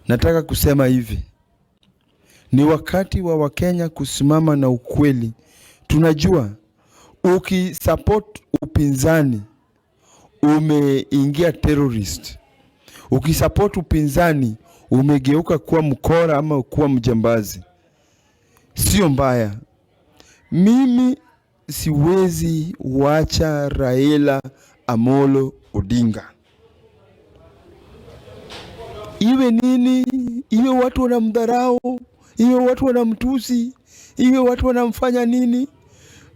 Nataka kusema hivi, ni wakati wa Wakenya kusimama na ukweli. Tunajua ukisupport upinzani umeingia terrorist, ukisupport upinzani umegeuka kuwa mkora ama kuwa mjambazi. Sio mbaya. Mimi siwezi wacha Raila Amolo Odinga. Iwe nini, iwe watu wanamdharau, iwe watu wanamtusi, iwe watu wanamfanya nini,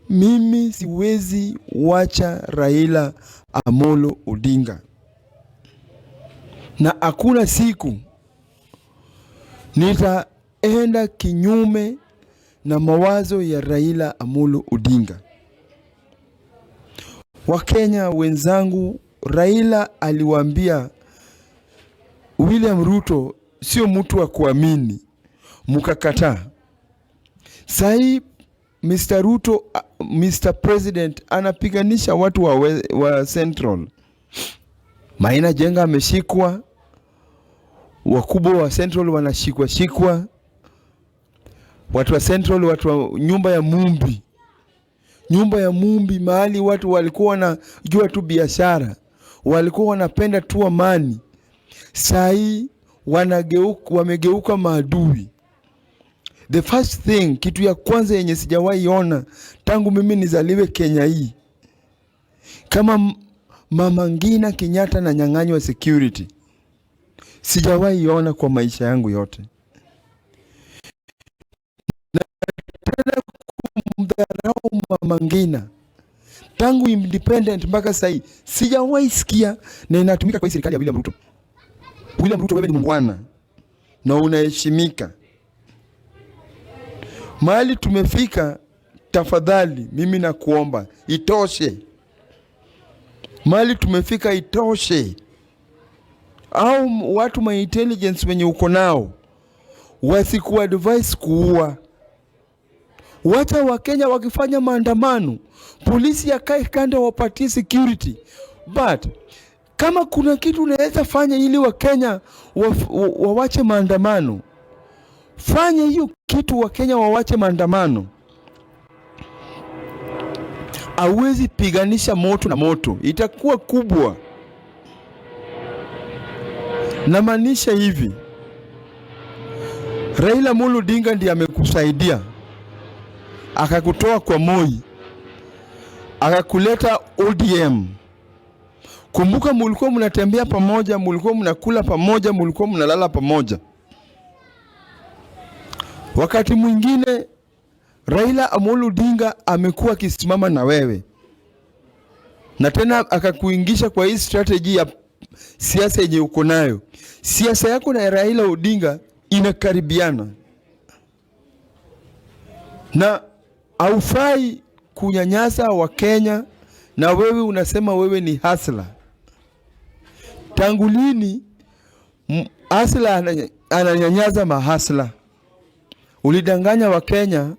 mimi siwezi wacha Raila Amolo Odinga, na hakuna siku nitaenda kinyume na mawazo ya Raila Amolo Odinga. Wakenya wenzangu, Raila aliwaambia William Ruto sio mtu wa kuamini, mkakataa. Sahii Mr. Ruto, Mr. President anapiganisha watu wa Central. Maina Njenga ameshikwa, wakubwa wa Central wanashikwa shikwa, watu wa Central, watu wa nyumba ya Mumbi, nyumba ya Mumbi, mahali watu walikuwa wanajua tu biashara, walikuwa wanapenda tu amani. Saa hii wanageuka, wamegeuka maadui. The first thing, kitu ya kwanza yenye sijawahi ona tangu mimi nizaliwe Kenya hii, kama Mama Ngina Kenyatta na nyang'anywa security, sijawahi ona kwa maisha yangu yote. Na tena kumdharau Mama Ngina tangu independent mpaka sasa hii sijawahi sikia, na inatumika kwa hii serikali ya William Ruto. William Ruto, wewe ni muungwana na unaheshimika. Mahali tumefika, tafadhali mimi nakuomba itoshe. Mahali tumefika itoshe. Au watu ma intelligence wenye uko nao wasikuadvise kuua. Wacha Wakenya wakifanya maandamano, polisi yakae kando, wapatie security. But kama kuna kitu unaweza fanya ili Wakenya wawache maandamano, fanye hiyo kitu, Wakenya wawache maandamano. Hauwezi piganisha moto na moto, itakuwa kubwa. Namaanisha hivi, Raila Amolo Odinga ndiye amekusaidia akakutoa kwa Moi akakuleta ODM. Kumbuka mulikuwa mnatembea pamoja, mulikuwa mnakula pamoja, mulikuwa mnalala pamoja. Wakati mwingine Raila Amolo Odinga amekuwa akisimama na wewe na tena akakuingisha kwa hii strategy ya siasa yenye uko nayo. Siasa yako na Raila Odinga inakaribiana na haufai kunyanyasa Wakenya, na wewe unasema wewe ni hustler. Tangu lini hustler ananyanyasa mahustler? Ulidanganya Wakenya,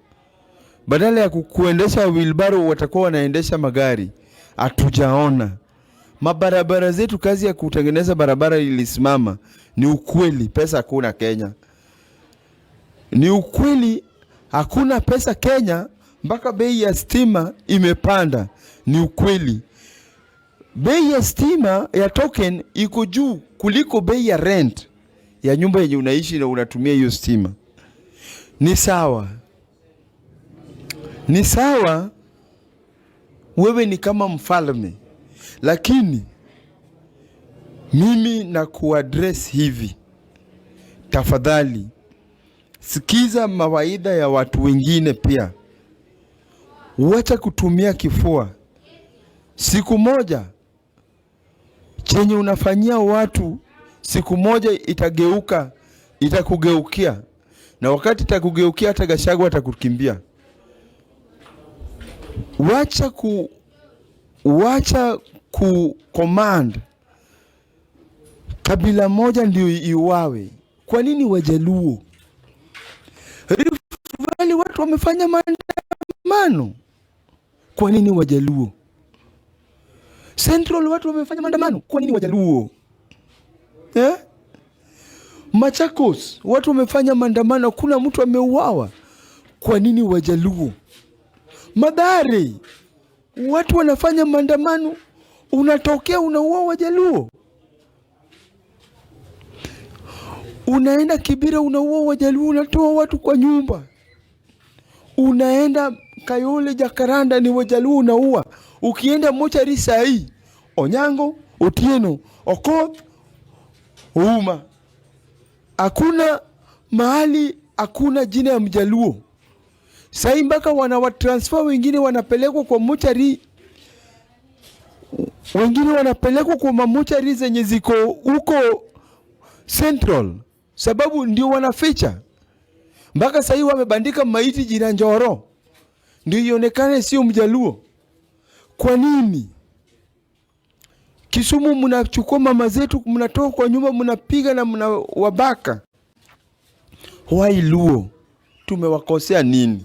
badala ya kuendesha wheelbarrow watakuwa wanaendesha magari. Hatujaona mabarabara zetu, kazi ya kutengeneza barabara ilisimama. Ni ukweli, pesa hakuna Kenya. Ni ukweli, hakuna pesa Kenya, mpaka bei ya stima imepanda. Ni ukweli, bei ya stima ya token iko juu kuliko bei ya rent ya nyumba yenye unaishi na unatumia hiyo stima. Ni sawa, ni sawa, wewe ni kama mfalme, lakini mimi na kuaddress hivi, tafadhali sikiza mawaidha ya watu wengine pia, wacha kutumia kifua. Siku moja chenye unafanyia watu, siku moja itageuka, itakugeukia, na wakati itakugeukia, hata Gachagua atakukimbia. Wacha ku command kabila moja ndio iuawe. Kwa nini Wajaluo? Rift Valley watu wamefanya maandamano. Kwa nini Wajaluo? Central watu wamefanya maandamano. Kwa nini Wajaluo? Eh? Machakos watu wamefanya maandamano, kuna mtu ameuawa. Kwa nini Wajaluo? Mathare watu wanafanya maandamano, unatokea unaua Wajaluo. Unaenda Kibera unaua Wajaluo, unatoa watu kwa nyumba. Unaenda Kayole, Jakaranda ni Wajaluo unaua. Ukienda mochari saa hii, Onyango, Otieno, Okoth, Ouma, hakuna mahali, hakuna jina ya Mjaluo. Sahii mpaka wanawatransfer wengine wanapelekwa kwa mochari, wengine wanapelekwa kwa mamochari zenye ziko huko Central, sababu ndio wanaficha. Mpaka sahii wamebandika maiti jina Njoro ndio ionekane sio Mjaluo. Kwa nini? Kisumu mnachukua mama zetu, mnatoka kwa nyumba, mnapiga na mnawabaka. Why Luo? Tumewakosea nini?